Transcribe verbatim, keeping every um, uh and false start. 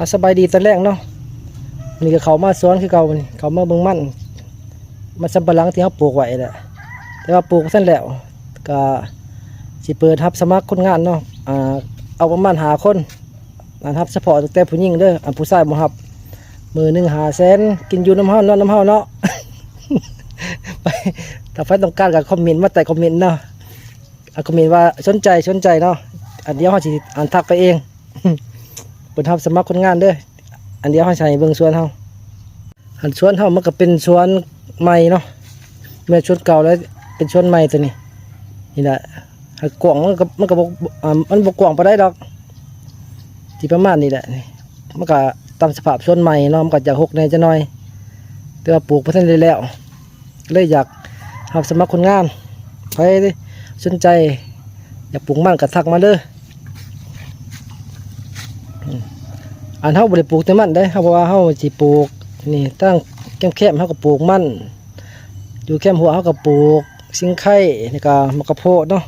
อ่ะ สบายดีตอนแรกเนาะ นี่ก็เข้ามาสวนคือเก่า นี่เข้ามาเบิ่งมัน มันสำปะหลังที่เฮาปลูกไว้แหละ แต่ว่าปลูกบ่ทันแล้ว ก็สิเปิดรับสมัครคนงานเนาะ อ่า เอาประมาณห้าคน อ่า รับเฉพาะตั้งแต่ผู้หญิงเด้อ อันผู้ชายบ่รับ มื้อหนึ่งห้าแสน กินอยู่นำเฮานอนนำเฮาเนาะ ไป ถ้าใครต้องการก็คอมเมนต์มาใต้คอมเมนต์เนาะ อ่ะ คอมเมนต์ว่าสนใจ สนใจเนาะ อันเดียวเฮาสิอ่านทักไปเอง เปิดรับสมัครคนงานเด้อ อันเดียวเฮาสิให้เบิ่งสวนเฮา อันสวนเฮามันก็เป็นสวนใหม่เนาะ แม่นสวนเก่าแล้วเป็นสวนใหม่ตัวนี้ นี่แหละ ให้กว้างมันก็ มันก็บ่ อ่า มันบ่กว้างปานใดดอก ที่ประมาณนี้แหละ นี่ มันก็ตามสภาพสวนใหม่เนาะ มันก็จะรกแหน่จักหน่อย แต่ว่าปลูกบ่ทันได้แล้ว เลยอยากรับสมัครคนงาน ใครสนใจ อยากปลูกมันก็ทักมาเด้อ อืม อันเฮาบ่ได้ปลูกแต่มันเด้ เฮา เพราะว่าเฮาสิปลูก นี่ ตั้งแคมๆ เฮาก็ปลูกมัน อยู่แคมหัวเฮาก็ปลูกสิงไค นี่ก็หมากข้าวโพดเนาะ